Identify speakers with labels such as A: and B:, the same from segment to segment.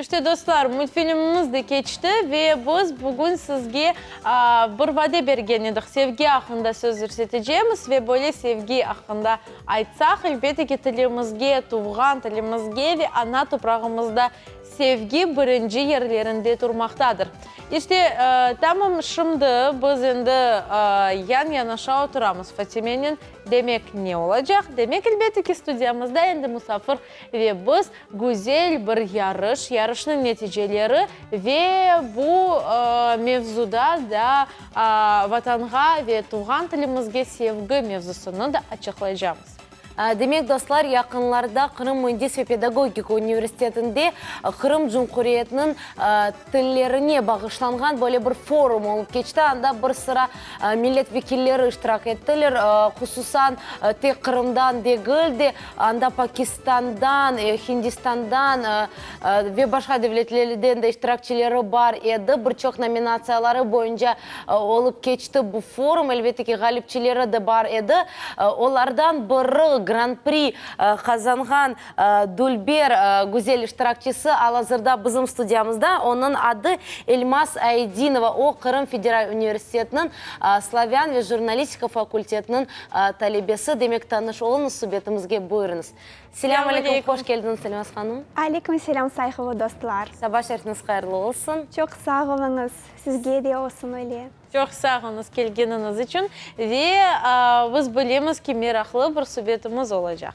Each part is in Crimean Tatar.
A: İşte, dostlar, multfilmimiz de keçti ve biz bugün sizge bir vade bergen edik, sevgi aqqında söz yürsetecemiz ve böyle sevgi aqqında aytsaq, elbette ki, tilimizge, tuvğan tilimizge ve ana toprağımızda sevgi birinci yerlerinde turmaqtadır. İşte, tamam şimdi biz endi yan-yanaşa oturamız Fatimenen, demek ne olacaq? Demek, elbette ki, studiyamızda endi musafir ve biz Güzel bir yarış, yarışnıñ neticeleri ve bu mevzuda da Vatanğa ve tuvğan tilimizge sevgi mevzusını da açıqlaycamız.
B: Demek, dostlar, yaqınlarda Qırım müendis ve pedagogika universitetinde Qırım Cumhuriyetiniñ tillerine bağışlanğan böyle bir forum olıp keçti. Anda bir sıra millet vekilleri iştirak ettiler. Hususan, tek Qırımdan degil de, Anda Pakistandan, Hindistandan ve başqa devletlerden de iştirakçileri bar edi. Bir çoq nominatsiyaları boyunca olıp keçti bu forum. Elbette ki, ğalipçileri de bar edi. Olardan biri, Gran-pri qazanğan dülber güzel iştirakçisi al-azırda bizim studiyamızda. Onıñ adı Elmaz Aydinova. O, Qırım federal universitetiniñ slavân ve jurnalistika fakultetiniñ Talebesi, demek, tanış oluñız, subetimizge buyurıñız. Selâm aleyküm, hoş keldiñiz, Elmaz hanım.
C: Aleyküm selâm, sayğılı dostlar.
B: Saba şerifiniz hayırlı olsun.
C: Çoq sağ oluñız, sizge de olsun öyle.
A: Çoq sağ oluñız kelgeniñiz içün ve biz bilemiz ki, meraqlı bir subetimiz olacaq.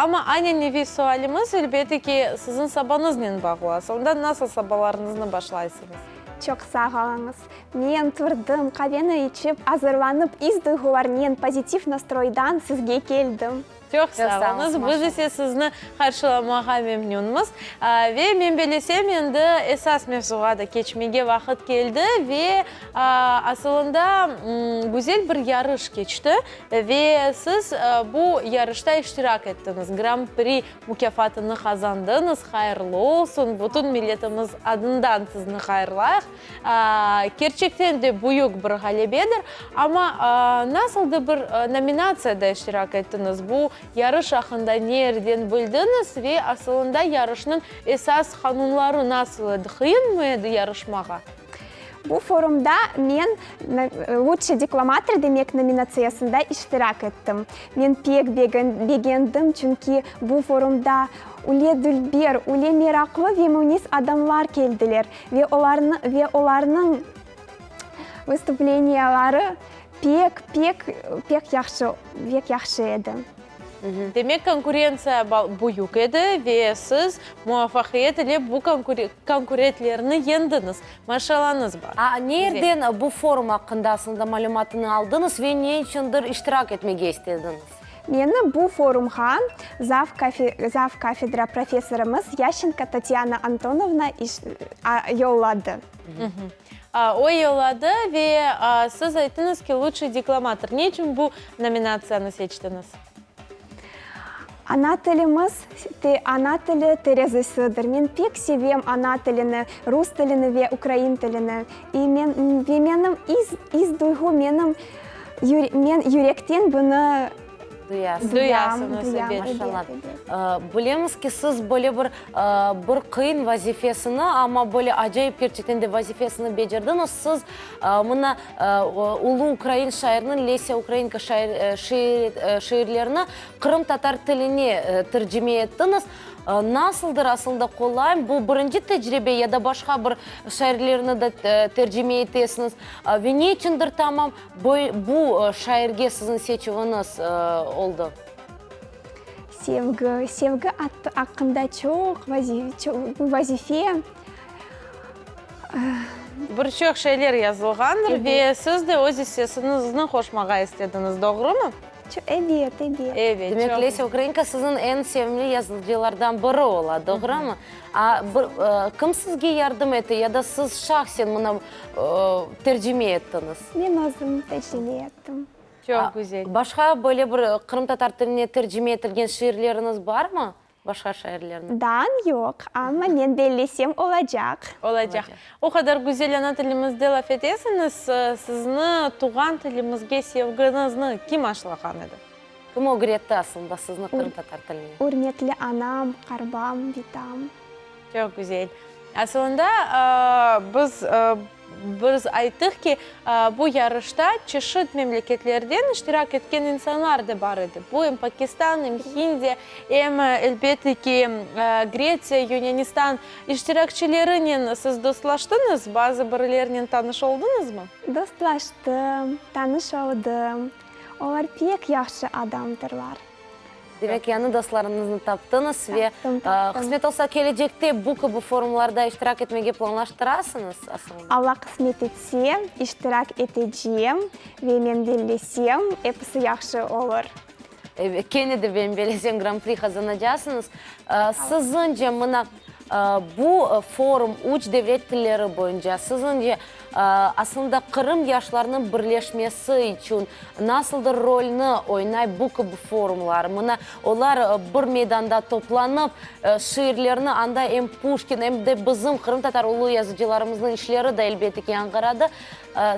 A: Amma ananeviy sualimiz, elbette ki, siziñ sabañıznen bağlı. Sonda nasıl sabalarıñıznı başlaysıñız?
C: Çoq sağ oluñız. Men turdım, qaveni içip, azırlanıp, is-duyğularnen, pozitiv nastroydan sizge keldim.
A: Çoq sağ oluñız, biz ise sizni qarşılamağa memnünmiz. Ve men belesem, endi esas mevzuğa da keçmege vaqıt keldi ve asılında güzel bir yarış keçti ve siz bu yarışta iştirak ettiñiz, Gran-pri mukâfatını qazandıñız, hayırlı olsun, bütün milletimiz adından sizni hayırlayıq. Kerçekten de büyük bir ğalebedir. Amma nasıl da bir nominatsiyada iştirak ettiñiz? Bu yarış aqqında ne yerden bildiñiz ve asılında yarışnıñ esas qanunları nasıl edi? Qıyınmı edi yarışmağa?
C: Bu forumda men Lutşiy deklamator demek nominatsiyasında iştirak ettim. Men pek begendim, çünki bu forumda üle dülber, üle meraqlı ve münis adamlar keldiler. Ve olarnı, ve olarnıñ vıstupleniyaları pek, pek, pek yahşı, pek yahşı edi.
A: Demek, konkurentsiya büyük edi ve siz muvafaqiyet ile bu konkurentlerni yeñdiñiz. Maşallañız bar.
B: A, ne yerden bu forum aqqında aslında malümatını aldıñız ve ne içündir iştirak etmege istediñiz?
C: Meni bu forumğa zav zav kafedra professorımız Yaşenko Tatyana Antonovna yolladı.
A: O yolladı ve siz ayttıñız ki, Lutşiy deklamator. Ne içün bu nominatsiyanı seçtiñiz?
C: Ana tilimiz, ana tili terezisidir. Men pek sevem ana tilini, rus tilini ve ukrain tilini. İ men, ve menim is, is duyğu menim, men yürekten bunı
B: Duyasıñız.
C: duyam,
A: Duyasıñız,
C: duyam,
A: ebet.
C: ebet,
B: Maşallah.
C: ebet.
B: Bilemiz ki, siz böyle bir, bir qıyın vazifesini, amma böyle acayip kerçekten de vazifesini becerdiñiz. Siz, mına, ulu ukrain şairiniñ Lesâ Ukrainka şair, şiir, şiirlerini qırımtatar tiline tercime ettiñiz. Nasıldır asılında qolay? Bu birinci tecribe ya da başqa bir şairlerni de tercime etesiñiz? Ve ne içündir tamam bu şairge siziñ seçüviñiz oldı?
C: Sevgi, sevgi aqqında çoq bu vazife.
A: Bir çoq şeyler yazılğandır ve siz de öz issesiñizni qoşmağa istediñiz, doğrumı?
C: Evet, evet.
A: Evet,
B: Demek,
A: çoq.
B: Lesâ Ukrainka siziñ eñ sevimli yazıcılardan biri ola, doğrumı? A, bir, kim sizge yardım etti ya da siz şahsen mına tercime ettiñiz?
C: Men özüm tercime ettim.
A: Çoq güzel.
B: Başqa böyle bir qırımtatar tiline tercime etilgen şiirleriñiz barmı? Başqa şairlerniñ?
C: Daan yoq, amma men bellesem olacaq.
A: Olacaq. O qadar güzel ana tilimizde laf etesiñiz, sizni tuvğan tilimizge sevgiñizni kim aşlağan edi?
B: Kim ögretti aslında sizni qırımtatar tiline?
C: Ürmetli anam, qarbam, bitam.
A: Çoq güzel. Asılında, biz biz ayttıq ki, bu yarışta çeşit memleketlerden iştirak etken insanlar da bar edi. Bu em Pakistan, em Hindiya, em, elbette ki, Gretsiya, Yunanistan iştirakçilerinen siz dostlaştıñız, bazı birilerinen tanış oldıñızmı?
C: Dostlaştım, tanış oldım. Olar pek yahşı adamdırlar.
B: Demek, yañı dostlarıñıznı taptıñız ve, qısmet olsa, kelecekte bu kibi forumlarda iştirak etmege planlaştırasıñız, asılında?
C: Alla qısmet etse, iştirak etecem ve men bellesem, episi yahşı olur.
B: Ebet, kene de men bellesem, Gran-pri qazanacasıñız. Siziñce, mına, bu forum üç devlet tilleri boyunca, siziñce, Aslında Qırım yaşlarınıñ birleşmesi içün nasıldır rolni oynay bu kibi forumlar? Mına, olar bir meydanda toplanıp, şiirlerni anda em Puşkin, em de bizim qırımtatar ulu yazıcılarımıznıñ işleri de elbette ki yañğıradı.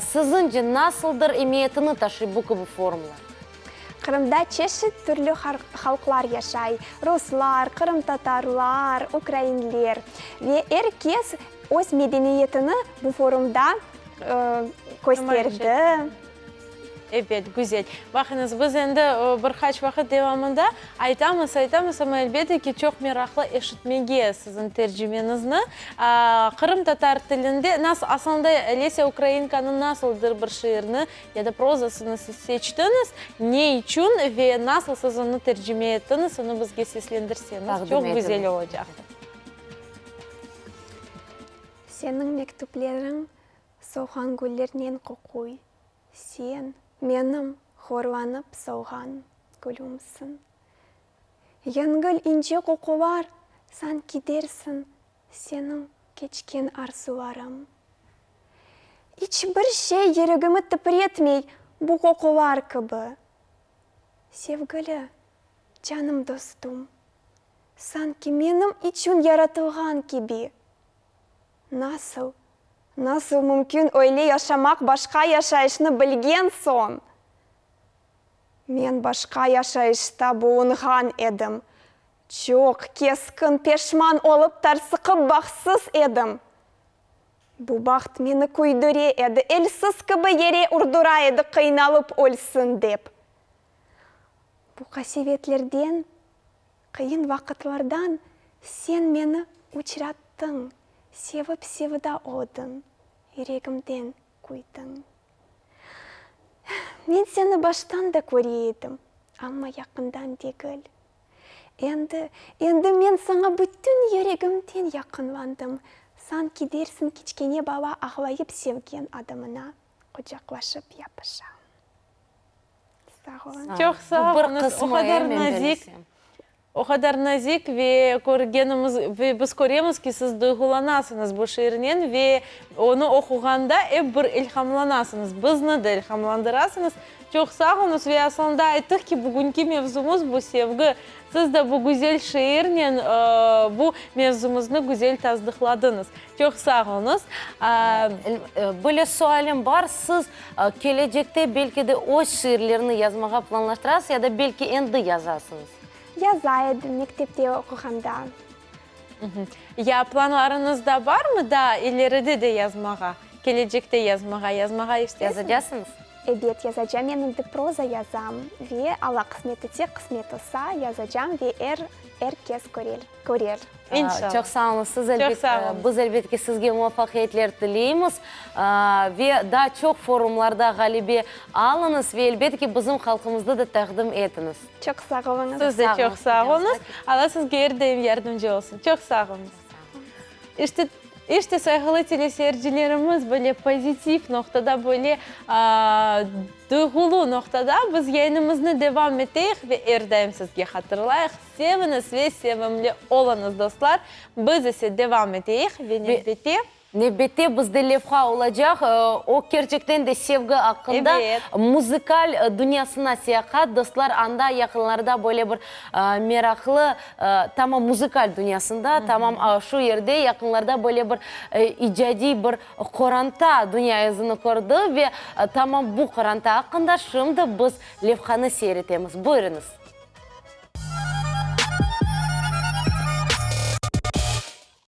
B: Siziñce, nasıldır emiyetini taşıy bu kibi forumlar?
C: Qırımda çeşit türlü halqlar yaşay, ruslar, qırımtatarlar, ukrainler. Ve er kes öz medeniyetini bu forumda kösterdi.
A: Ebet, güzel. Baqıñız, biz endi bir qaç vaqıt devamında aytamız, aytamız, amma elbette ki, çoq meraqlı eşitmege siziñ tercimeñizni. Qırımtatar tilinde, nasıl, aslında Lesâ Ukrainkanıñ nasıldır bir şiirini ya da prozasını siz seçtiñiz, ne içün ve nasıl siz onı tercime ettiñiz, onı bizge seslendirseñiz, çoq güzel olacaqtır.
C: Seniñ mektüpleriñ solğan güllernen qoquy, Sen, menim horlanıp solğan gülümsiñ. Yengil ince qoqular, sanki dersiñ, seniñ keçken arzularım. İç bir şey yüregimi tipretmey bu qoqular kibi. Sevgili, canım dostum, Sanki menim içün yaratılğan kibi. Nasıl, nasıl mümkün öyle yaşamaq başqa yaşayışnı bilgen soñ? Men başqa yaşayışta bulunğan edim. Çoq keskin peşman olıp tarsıqıp bahtsız edim. Bu baht meni küydüre edi, elsiz kibi yere urdura edi qıynalıp ölsün dep. Bu qasevetlerden, qıyın vaqıtlardan sen meni uçrattıñ, sevip sevda oldıñ, yüregimden küydiñ. Men seni baştan da köre edim, amma yaqından degil. Endi, endi men saña bütün yüregimden yaqınlandım, sanki dersiñ kiçkene bala ağlayıp sevgen adamına qucaqlaşıp yapışa. Sağ oluñ.
A: Çoq sağ oluñız, o qadar nazik, o qadar nazik ve körgenimiz, ve biz köremiz ki, siz duyğulanasıñız bu şiirnen ve onı oquğanda ep bir ilhamlanasıñız, bizni de ilhamlandırasıñız. Çoq sağ oluñız ve asılında ayttıq ki, bugünki mevzumız bu sevgi. Siz de bu güzel şiirnen bu mevzumıznı güzel tasdıqladıñız. Çoq sağ oluñız.
B: Böyle sualim bar, siz kelecekte belki de öz şiirlerini yazmağa planlaştırasız ya da belki endi yazasıñız?
C: Yaza edim mektepte oquğanda.
A: Ya planlarıñızda barmı daa ileride de yazmağa, kelecekte yazmağa, yazmağa isteysiñizmi?
B: Yazacasıñız?
C: Ebet, yazacam. Men endi proza yazam ve Alla qısmet etse, qısmet olsa, yazacam ve er, er kes körel, körer.
A: İnşallah.
B: Çoq sağ oluñız. Siz
A: Çoq
B: elbet,
A: sağ oluñız.
B: biz elbet ki, sizge muvafaqiyetler tileymiz ve daa çoq forumlarda ğalebe alıñız ve elbet ki, bizim halqımıznı da taqdim etiñiz.
C: Çoq sağ oluñız.
A: Siz de çoq sağ oluñız. Alla sizge er daim yardımcı olsun. Çoq sağ oluñız. İşte, işte, sayğılı teleseyircilerimiz, böyle pozitiv noqtada, böyle duyğulı noqtada biz yayınımıznı devam eteyik ve er daim sizge hatırlayıq, seviñiz ve sevimli oluñız, dostlar. Biz ise devam eteyik ve nevbette.
B: Nevbette bizde levha olacaq, o kerçekten de sevgi aqqında, muzıkal dünyasına seyahat. Dostlar, anda yaqınlarda böyle bir meraqlı, tamam muzıkal dünyasında, tamam şu yerde yaqınlarda böyle bir icadiy bir qoranta dünya yüzüni kördi ve tamam bu qoranta aqqında şimdi biz levhanı seyir etemiz. Buyurıñız.